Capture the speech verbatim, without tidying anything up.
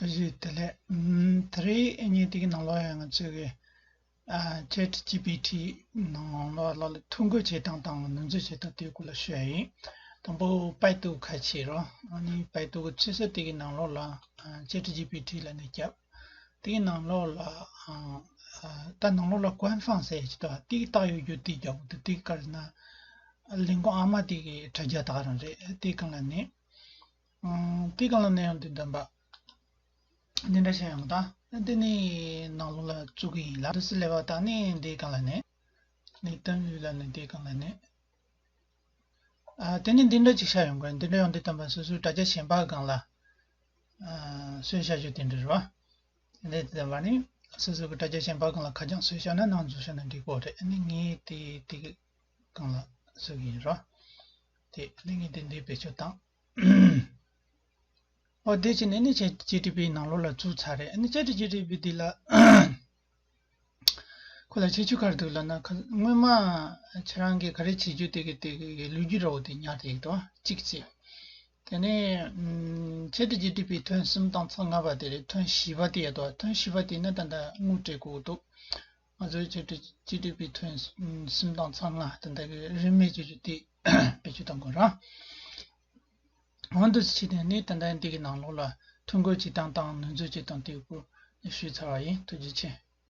བཞི་དེ་ལས་ཨམ་དེ་རིང་ངས་དེ་གི་ནང་ལོགས་ཡང་ང་ཚོས་གི་ཨ་Chat G P T ནང་ལོགས་ལ་ཐོ་འགོད་བྱེད་སྟངས་དང་ནུས་འཛོམས་བྱེད་སྟངས་དེའི་སྐོར་ལ་ཞུ་ཡ་ཡིན། དང་པོ་པའེ་ཏུ་ཁ་ཕྱེ་རོགས། ཨ་ནི་པའེ་ཏུ་གི་ཆུ་ཚོད་དེ་གི་ནང་ལོགས་ལ་ཨ་Chat G P T ལ་ནས་བརྒྱབ། དེ་གི་ནང་ལོགས་ལ་ཨ་ཨ་ད་ནང་ལོགས་ལ་官方ཟེར་ཡ་ཅིག་འདུག་དེ་གི་རྟགས་ཡོད་རྒྱུ་དེ་རྒྱག་དགོས་འདུག་དེ་གི་ག་རེ་ན་ལས་ཁུངས་ཨ་མ་དེ་གི་དྲ་རྒྱ་དག་རང་རེད། དེ་གང་ལ་ནས། ཨང་། དེ་གང་ལ་ནས་ཡང་དེ་འདོན་པ། འདི་འདྲ་བྱས་ཡོང་དང་། དེ་ནི་ནང་ལོགས་ལ་བཙུགས་ཀྱི་ཡིན་ལ། དུ་སི་ལེ་བ་དང་ནི་འདི་གང་ལ་ནས། ནི་གཏམ་ཡུལ་ལ་ནི་འདི་གང་ལ་ནས། ཨ་དེ་ནི་འདི་འདྲ་ཅིག་བྱས་ཡོང་གི་རེད། འདི་འདྲ་ཡང་འདི་འདོན་པ་སོ་སོའི་དྲ་རྒྱ་གཞན་པ་སྒང་ལ། ཨ་བཟོས་བྱ་རྒྱུ་དེ་འདྲ་རེད་བ། དེ་འདྲ་དེ་འདོན་པ་ནི་སོ་སོ་གི་དྲ་རྒྱ་གཞན་པ་སྒང་ལ་ཁ་བྱང་བཟོས་བྱ་ན་ནང་འཛུལ་བྱ་ན་འགྲིག་གོ་རེད། ཨ་ནི་ངས་དེ་དེ་གི་སྒང་ལ་བཟོ་གི་ཡིན་རོ། དེ་ནི་ངས་དེ་འདི་བེད་སྤྱོད་བཏང་། ཨོ་དེ་བྱས་ནས་ནི་ཆེ་ཅི་ཏི་པི་ནང་ལོགས་ལ་བཙུགས་ཚར་རེད། ཨ་ནི་ཆེ་ཅི་ཏི་པི་འདི་ལ་ཁོ་ལ་ཁྱད་ཆོས་ག་རེ་འདུག་ལབ་ན། ཁ་སྔོན་མ་ཁྱེད་རང་གིས་ག་རེ་བྱེད་རྒྱུ་དེ་གི་དེ་གི་ལོ་རྒྱུས་ར་བོ་དེ་ཉར་ཡོད་དོ་གཅིག་བྱས། དེ་ནས་ཨམ་ཆེ་ཅི་ཏི་པི་ཐོན་གསུམ་དང་ཚང་ལྔ་པ་དེ་རེད། ཐོན་བཞི་པ་དེ་ཡོད་དོ། ཐོན་བཞི་པ་དེ་ནི་ད་ལྟ་དངུལ་སྤྲད་དགོས་འདུག་ང་ཚོའི་ཆེ་ཅི་ཏི་པི་ཐོན་གསུམ་དང་ཚང་ལྔ་ད་ལྟ་གི་རིན་མེད་བྱེད་རྒྱུ་དེ་བེད་སྤྱོད་གཏང་དགོས་ར། འོན་ཏེ་ཕྱི་ནས་ནི་ད་ལྟ་འདི་གི་ནང་ལོགས་ལ་ཐོ་འགོད་བྱེད་སྟངས་དང་ནུས་འཛོམས་བྱེད་སྟངས་དེའི་སྐོར་ཞུས་ཚར་བ་ཡིན། ཐུགས་རྗེ་ཆེ།